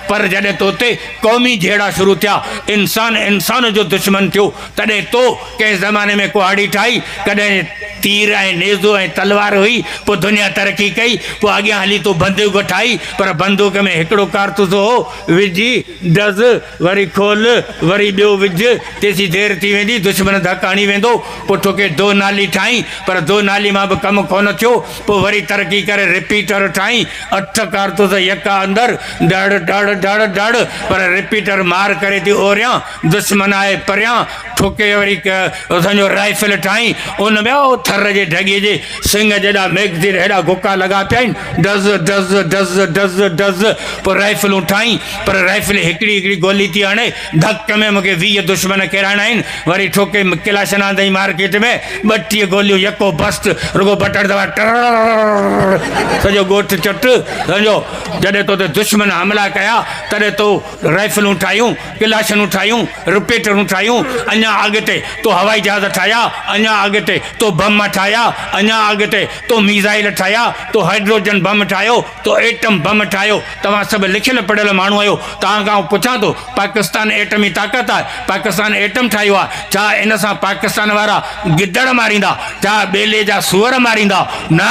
پر جڏهن تو تي قومي جهيڙا شروع ٿيا، انسان انسان جو دشمن ٿيو، تڏهن تو ڪنهن زماني ۾ ڪهاڙي ٺاهي، ڪڏهن تير ۽ نيزو ۽ تلوار هئي، پوء دنيا ترقي ڪئي، پوء اڳيان هلي تو بندوق ٺاهي، پر بندوق ۾ هڪڙو ڪارتوس هو، وجهي، ڊز، وري کول، وري ٻيو وجهه، تيسين دير ٿي ويندي، دشمن ڌڪ هڻي ويندو، پوء ٺوڪي دو نالي ٺاهين، پر دو نالي مان به ڪم ڪونه ٿيو، پوء وري ترقي ڪري رپيٽر ٺاهين، اٺ ڪارتوس يڪا اندر، ڊڙ ڊڙ ڊڙ ڊڙ، پر رپيٽر مار ڪري ٿي اوريان، دشمن آهي پريان، ٺوڪي وري اسان جو رائفل ٺاهين، ان ۾ او ٿر جي ڍڳي جي سڱ جيڏا ميگزين هيڏا گڪا لڳا پيا آهن، ڊز ڊز ڊز ڊز ڊز، پوء رائفلون ٺاهين، پر رائفل هڪڙي هڪڙي گولي ٿي هڻي، ڌڪ ۾ مون کي 20 دشمن ڪيرائڻا آهن، وري ٺوڪي ڪلاشن آندئين مارڪيٽ ۾، 32 گوليون يڪو بسٽ، رڳو بٽڻ دٻاء ٽررررررر سڄو ڳوٺ چٽ، سمجهو جڏهن تو تي دشمن حملا ڪيا، تڏهن تو رائفلون ٺاهيون، ڪلاشنون ٺاهيون، رپيٽرون ٺاهيون، اڃا اڳتي تو هوائي جهاز ٺاهيا، اڃا اڳتي تو بم ٺاهيا، اڃا اڳتي تو ميزائل ٺاهيا، تو هائيڊروجن بم ٺاهيو، تو ايٽم بم ٺاهيو، توهان سڀ لکيل پڙهيل ماڻهو آهيو، توهان کان آئون پڇان ٿو، پاڪستان ايٽمي طاقت آهي، پاڪستان ايٽم ٺاهيو آهي، ڇا ان سان پاڪستان وارا گدڙ ماريندا، ڇا ٻيلي جا سوئر ماريندا؟ نه،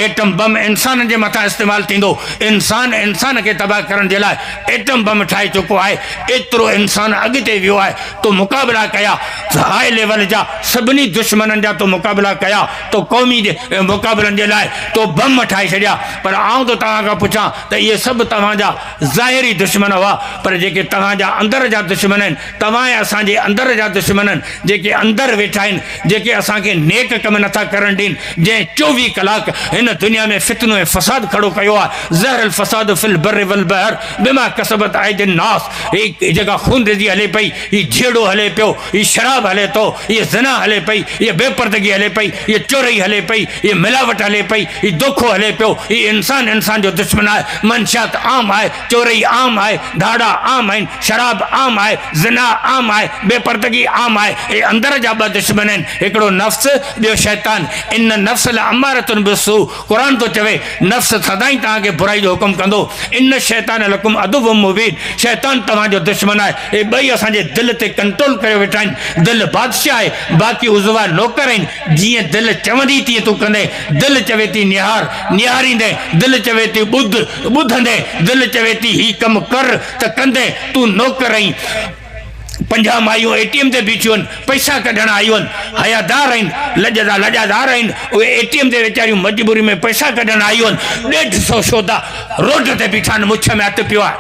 ايٽم بم انسانن جي مٿان استعمال ٿيندو، انسان انسان کي تباهه ڪرڻ جي لاء ايٽم بم ٺاهي چڪو آهي، ايترو انسان اڳتي ويو آهي، تو مقابلا ڪيا، هاء ليول جا سڀني دشمنن جا تو مقابلا ڪيا، تو قومي مقابلن جي لاء تو بم ٺاهي ڇڏيا، پر آئون ٿو توهان کان پڇان ته اهي سڀ توهان جا ظاهري دشمن هئا، پر جيڪي توهان جا اندر جا دشمن آهن، توهان ۽ اسان جي اندر جا دشمن آهن، جيڪي اندر ويٺا آهن، جيڪي اسان کي نيڪ ڪم نٿا ڪرڻ ڏين، جنهن 24 ڪلاڪ هن دنيا ۾ فتنو ۽ فساد کڙو ڪيو آهي، ظهر الفساد في البر والبحر بما ڪسبت ايدي الناس، هي جيڪا خونريزي هلي پئي، هي جهيڙو هلي پيو، هي شراب هلي ٿو، هيء زنا هلي پئي، هيء بي پردگي هلي پئي، هيء چورئي هلي پئي، هيء ملاوٽ هلي پئي، هي دوکو هلي پيو، هي انسان انسان جو دشمن آهي، منشيات عام آهي، چورئي عام آهي، ڌاڙا عام آهن، شراب عام آهي، زنا عام آهي، بي پردگي عام آهي، اهي اندر جا ٻه دشمن آهن، هڪڙو نفس، ٻيو شيطان، ان النفس لامارة بالسوء، قرآن ٿو چوي، نفس سدائين توهان کي برائي جو حڪم ڪندو، ان الشيطان لڪم عدو مبين، شيطان توهان جو دشمن آهي، اهي ٻئي اسان جي دل تي ڪنٽرول ڪيو ويٺا آهن، دل بادشاهه آهي، باقي عضوا نوڪر آهن، جيئن دل چوندي تيئن تون ڪندين، دل چوي ٿي نهار، نهاريندين، دل چوي ٿي ٻڌ، ٻڌندين، دل چوي ٿي هي ڪم ڪر ته ڪندين، تون نوڪر آهين. 50 مايون اي ٽي ايم تي بيٺيون آهن، پئسا ڪڍڻ آيون آهن، حيادار آهن، لڄ جا لڄادار آهن، اهي اي ٽي ايم تي ويچاريون مجبوري ۾ پئسا ڪڍڻ آيون آهن، 150 شودا روڊ تي بيٺا آهن، مڇ ۾ هٿ پيو آهي.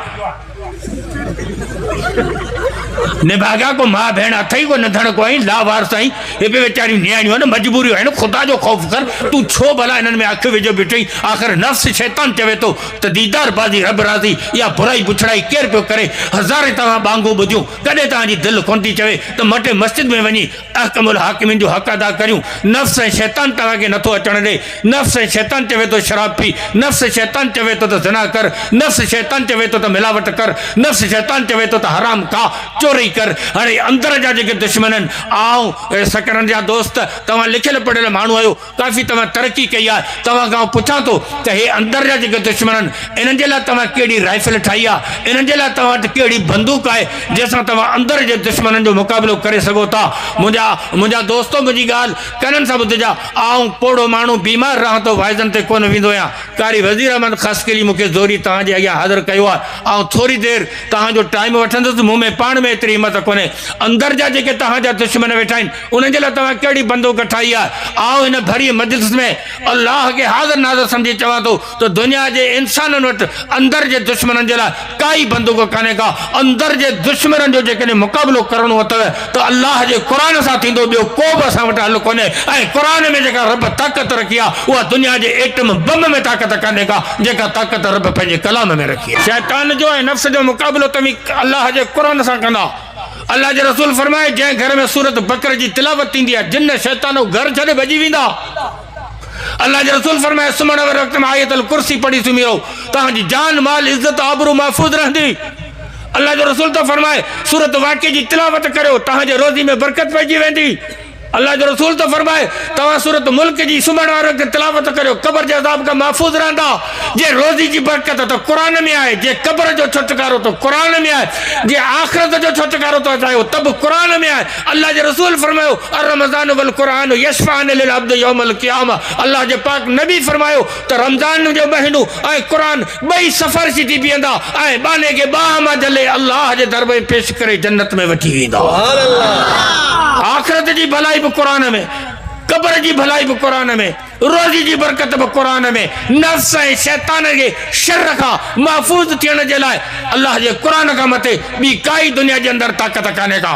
نڀاڳا ڪو ماء ڀيڻ اٿئي ڪو نڌڻ ڪو آهين، لاوارث آهين، هي به ويچاريون نياڻيون آهن، مجبوريون آهن، خدا جو خوف ڪر، تون ڇو ڀلا انهن ۾ اک وجهيو بيٺو آهين، آخر نفس شيطان چوي ٿو ته ديدار بازي رب راضي، اها برائي بڇڙائي ڪير پيو ڪري، هزارين توهان ٻانگون ٻڌيون، ڪڏهن توهان جي دل ڪونه ٿي چوي ته مٽي مسجد ۾ وڃي احڪم الحاڪمين جو حق ادا ڪريون، نفس ۽ شيطان توهان کي نٿو اچڻ ڏئي، نفس ۽ شيطان چوي ٿو شراب پي، نفس شيطان چوي ٿو ته زنا ڪر، نفس شيطان چوي ٿو ته ملاوٽ ڪر، نفس شيطان چوي ٿو ته حرام کاء، چوري ڪر، هاڻي اندر جا جيڪي دشمن آهن، آئون اي سڪرنڊ جا دوست توهان لکيل پڙهيل ماڻهو آهيو، ڪافي توهان ترقي ڪئي آهي، توهان کان آئون پڇان ٿو ته هي اندر جا جيڪي دشمن آهن، انهن جي لاء توهان ڪهڙي رائفل ٺاهي آهي، انهن جي لاء توهان وٽ ڪهڙي بندوق آهي، جنهن سان توهان اندر جي دشمنن جو مقابلو ڪري سگهو ٿا. منهنجا منهنجا دوستو منهنجي ڳالهه ڪنن سان ٻڌجا، آئون پوڙهو ماڻهو بيمار رهان ٿو، واعظن تي ڪونه ويندو آهيان، قاري وزير احمد خاصخيلي مون کي زوري توهان جي اڳيان حاضر ڪيو آهي، آئون ٿوري دير توهان جو ٽائيم وٺندس، مون ۾ پاڻ ۾ ايتري همت ڪونهي، اندر جا جيڪي توهان جا دشمن ويٺا آهن، انهن جي لاء توهان ڪهڙي بندوق ٺاهي آهي؟ آئون هن ڀريء مجلس ۾ الله کي حاضر ناظر سمجهي چوان ٿو ته دنيا جي انسانن وٽ اندر جي دشمنن جي لاء ڪائي بندوق ڪانهي ڪا. اندر جي دشمنن جو جيڪڏهن مقابلو ڪرڻو اٿئو ته الله جي قرآن سان ٿيندو، ٻيو ڪو به اسان وٽ حل ڪونهي ۽ قرآن ۾ جيڪا رب طاقت رکي آهي اها دنيا جي ايٽم بم ۾ طاقت ڪانهي ڪا، جيڪا طاقت رب پنهنجي ڪلام ۾ رکي آهي. شيطان جو ۽ نفس جو مقابلو توهين الله جي قرآن سان ڪندا. الله جي رسول فرمايو، جنهن گهر ۾ سورة بقره جي تلاوت ٿيندي آهي، جن شيطان اهو گهر ڇڏي ڀڄي ويندا. الله جي رسول فرمايو، سمهڻ واري وقت ۾ آيت الڪرسي پڙهي سمهي رهو، توهان جي جان، مال، عزت، آبرو محفوظ رهندي. الله جو رسول ٿو فرمائي، سورة واقعي جي تلاوت ڪريو، توهان جي روزي ۾ برڪت پئجي ويندي. الله جو رسول ٿو فرمائي، توهان سورة ملڪ جي سمهڻ واري وقت تلاوت ڪريو، قبر جي عذاب کان محفوظ رهندا. جي روزي جي برڪت ته قرآن ۾ آهي، جي قبر جو ڇوٽڪارو ته قرآن ۾ آهي، جي آخرت جو ڇوٽڪارو ٿو چاهيو ته به قرآن ۾ آهي. الله جي رسول فرمايو، الرمضان والقرآن يشفعان للعبد يوم القيامة الله جي پاڪ نبي فرمايو ته رمضان جو مهينو ۽ قرآن ٻئي سفارشي ٿي بيهندا ۽ ٻانهي کي ٻانهن مان جهلي الله جي در ۾ پيش ڪري جنت ۾ وٺي ويندا. آخرت جي ڀلائي به قرآن ۾، قبر جي ڀلائي به قرآن ۾، روزي جي برڪت به قرآن ۾، نفس ۽ شيطان جي شر کان محفوظ ٿيڻ جي لاء الله جي قرآن کان مٿي ٻي ڪائي دنيا جي اندر طاقت ڪانهي ڪا.